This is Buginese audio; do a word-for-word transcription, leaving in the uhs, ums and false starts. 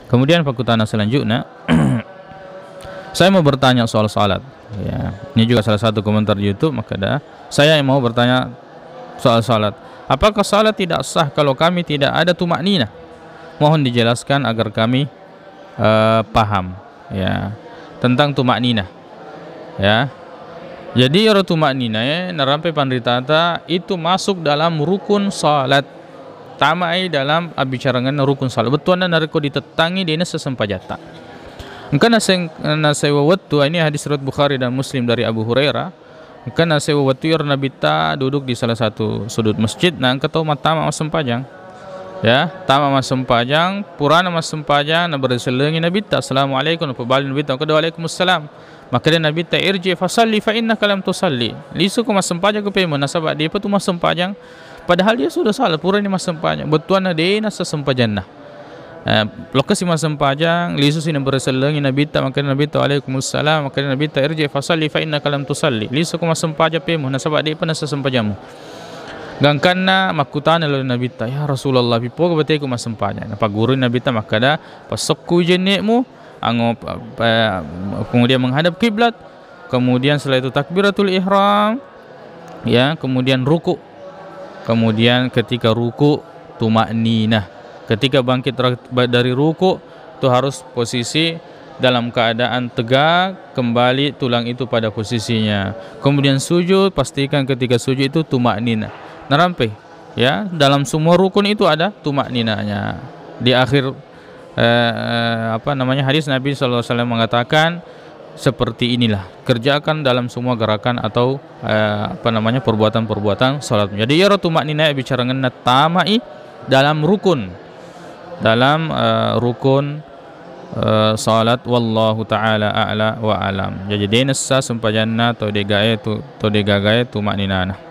Kemudian, pakutana selanjutnya, saya mau bertanya soal salat. Ya, ini juga salah satu komentar di YouTube, maka ada, saya yang mau bertanya soal salat. Apakah salat tidak sah kalau kami tidak ada tumakninah? Mohon dijelaskan agar kami, eh, paham, ya, tentang tumakninah. Ya. Jadi, iyaro tumakninah, eh, narampe panritata itu masuk dalam rukun salat. Tamai dalam abbicarangenna rukun salat. Bettuanna narekko ditettangi, de'na sah sempajatta. Engka naseng-, nasewa wettu, ini hadis riwayat Bukhari dan Muslim dari Abu Hurairah. Engka nasewa wettu iyaro Nabitta duduk di salah satu sudut masjid, na engka tau mattama massempajang. Ya, tama massempajang, purana massempajang, naberri sellengi Nabitta, "Assalamualaikum," napabali Nabitta, makkeda, "Waalaikumsalam." Makkeda Nabitta, "Irji fasalli fa innaka lam tusalli." Lisuko massempajang ko pemeng, nasaba de'pa tu massempajang. Padahal dia sudah salat, purani massempajang. Bettuanna de'na sah sempajanna. Eh, lokkasi massempajang, lisusi naberri sellengi Nabitta, makkeda Nabitta, "Waalaikumsalam," makkeda Nabitta, "Irji fasalli fa innaka lam tusalli." Lisuko massempajang pemeng, nasaba de'pa nasah sempajammu. Gangkanna makkutana lao Nabitta, "Ya Rasulullah, pippoga bateku massempajang?" Napaggurui Nabitta makkeda, "Passokku jenne'mu, ango-, pa-, pa-, kemudian menghadap kiblat, kemudian setelah itu takbiratul ihram, ya, kemudian ruku, kemudian ketika ruku tumakninah, ketika bangkit ra-, ba-, dari ruku tu harus posisi dalam keadaan tegak, kembali tulang itu pada posisinya. Kemudian sujud, pastikan ketika sujud itu tumakninah." Narampe, ya, dalam semua rukun itu ada tumakninahnya. Di akhir, eh, eh, apa namanya, hadis, Nabi sallallahu alaihi wasallam mengatakan, "Seperti inilah, kerjakan dalam semua gerakan atau, eh, apa namanya, perbuatan-perbuatan salat." Jadi, iyaro tumakninah bicarangenna tamai dalam rukun, dalam, eh, rukun, eh, salat. Wallahu ta'ala a'la wa alam. Jadi, de'na sah sempajanna to de'gae tu, to de'gagae tumakninana.